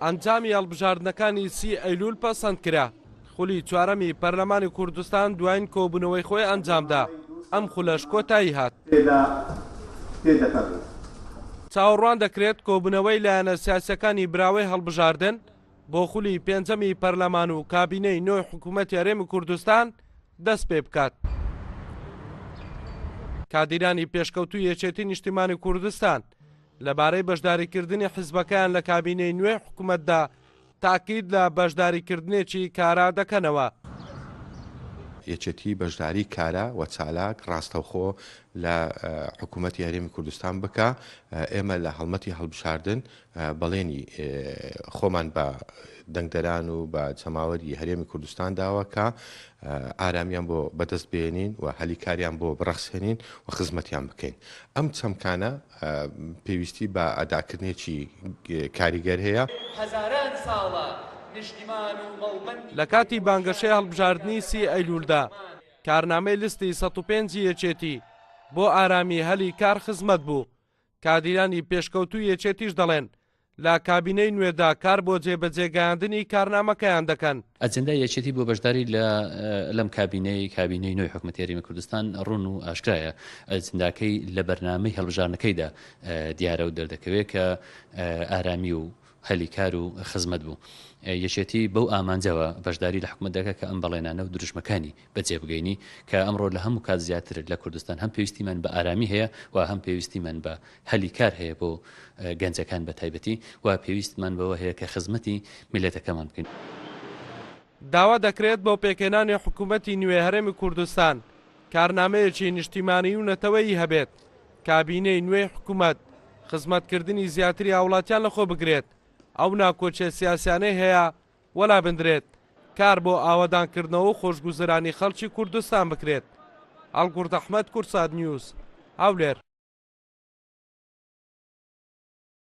ئەنجامی هەڵبژاردنەکانی سی ئەیلول پەسەند کرا، خولی چوارەمی پەرلەمانی کوردستان دواین کۆبوونەوەی خۆی ئەنجامدا، ئەم خولەش کۆتایی هات. چاوەڕوان دەکرێت کۆبوونەوەی لایەنە سیاسییەکانی براوەی هەڵبژاردن بۆ خولی پێنجەمی پەرلەمان و کابینەی نوێی حکوومەتی هەرێمی کوردستان دەست پێ بکات. کادیرانی پێشکەوتووی یەکێتی نیشتیمانی کوردستان لەبارەی بەشداریکردنی حیزبەکەیان لە کابینەی نوێی حکومەتدا تاکید لە بەشداریکردنێکی کارا دەکەنەوە. یەکێتی بەشداری کارا و چالاک ڕاستەوخۆ لە حکوومەتی هەرێمی کوردستان بکا، ئێمە لە هەڵمەتی هەڵبژاردن بەڵێنی خۆمان بە دەنگدەران و بە جەماوەری هەرێمی کوردستان داوە کە ئارامیان بۆ بەدەست بێنین و هەلی کاریان بۆ بڕەخسێنین و خزمەتیان بکەین. ئەم چەمکانە پێویستی بە ئەداکردنێکی کاریگەر هەیە. لە کاتی بانگەشەی هەڵبژاردنی سی ئەیلولدا، کارنامەی لیستی 105 ی یەکێتی بۆ ئارامی هەلی کار خزمەت بوو، کادیرانی پێشکەوتووی یەکێتیش دەڵێن، لە کابینەی نوێدا کار بۆ جێبەجێگەیاندنی کارنامەکەیان دەکەن. ئەجێندای یەکێتی بۆ بەشداری لە لەم کابینەی کابینەی نوێی حکومەتی هەرێمی کوردستان ڕوون و ئاشکرایە. ئەجنداکەی لە بەرنامەی هەڵبژاردنەکەیدا دیارە و دەردەکەوێت کە ئارامی و هەلی کار و خزمەت بوو. یەکێتی بەو ئامانجەوە بەشداری لە حکومەت دەکات کە ئەم بەڵێنانە و دروشمەکانی بەجێ بگەینی کە ئەمڕۆ لە هەموو کات زیاتر لە کوردستان هەم پێویستیمان بە ئارامی هەیە و هەم پێویستیمان بە هەلی کار هەیە بۆ گەنجەکان بە تایبەتی و پێویستمان بەوە هەیە کە خزمەتی میللەتەکەمان بکەین. داوا دەکرێت بۆ پێکهێنانی حکوومەتی نوێ هەرێمی کوردستان کارنامەیەکی نیشتیمانیی و نەتەوەیی هەبێت، کابینەی نوێی حکوومەت خزمەتکردنی زیاتری هاوڵاتیان لەخۆ بگرێت، ئەو ناکۆکیە سیاسیانەی هەیە وەلا بندرێت، کار بۆ ئاوەدانکردنەوە و خۆشگوزەرانی خەڵکی کوردستان بکرێت. هەڵگورد ئەحمەد، کوردسات نیوز، هەولێر.